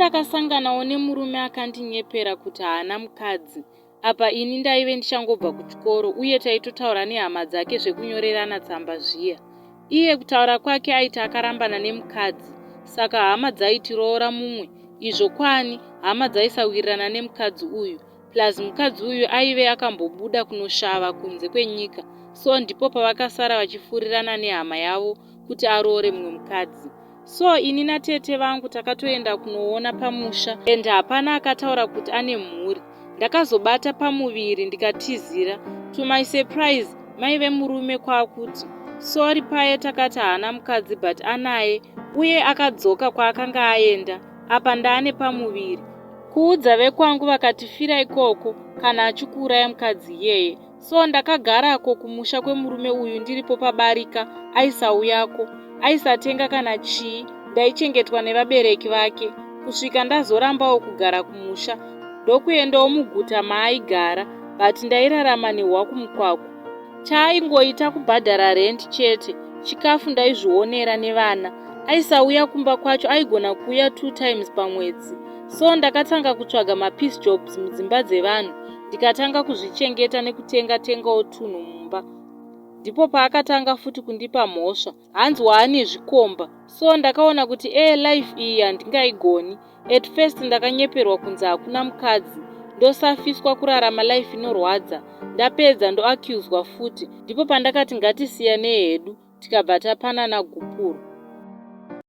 ndakasanganawo nemurume akandinyepera kuti haana mukadzi. Apa ini ndaive ndichangobva kuchikoro uye taitotaura nehama dzake zvekunyorerana tsamba zviya. Iye kutaura kwake aiti akarambana nemukadzi saka hama dzaiti roora mumwe izvo kwani hama dzaisawirirana nemukadzi uyu plus mukadzi uyu aive akambobuda kunoshava kunze kwenyika so ndipo pavakasara vachifurirana nehama yavo kuti aroore mumwe mukadzi. So ini natete vangu takatoenda kunoona pamusha and hapana akataura kuti ane mhuri. Ndakazobata pamuviri ndikatizira. To my surprise mai vemurume kwakuti sorry paye takati haana mukadzi but anaye uye akadzoka kwaakanga aenda apa ndaane pamuviri. Kuudza vekwangu vakati fira ikoko kana achikuuraya mukadzi iyeye. So ndakagarako kumusha kwemurume uyu ndiripo pabarika aisauyako aisatenga kana chii ndaichengetwa nevabereki vake kusvika ndazorambawo kugara kumusha ndokuendawo muguta maaigara but ndairarama nehwakumukwaku. Chaaingoita kubhadhara rent chete, chikafu ndaizvionera nevana. Aisauya kumba kwacho aigona kuuya two times pamwedzi. So ndakatanga kutsvaga mapiece jobs mudzimba dzevanhu ndikatanga kuzvichengeta nekutenga tengawo tunhu mumba. Ndipo paakatanga futi kundipa mhosva hanzi waane zvikomba so ndakaona kuti ee life iyi handingaigoni. At first ndakanyeperwa kunzi hakuna mukadzi ndosafiswa kurarama life inorwadza ndapedza ndoaccuswa futi ndipo pandakati ngatisiyanei hedu tikabva tapanana gupuro.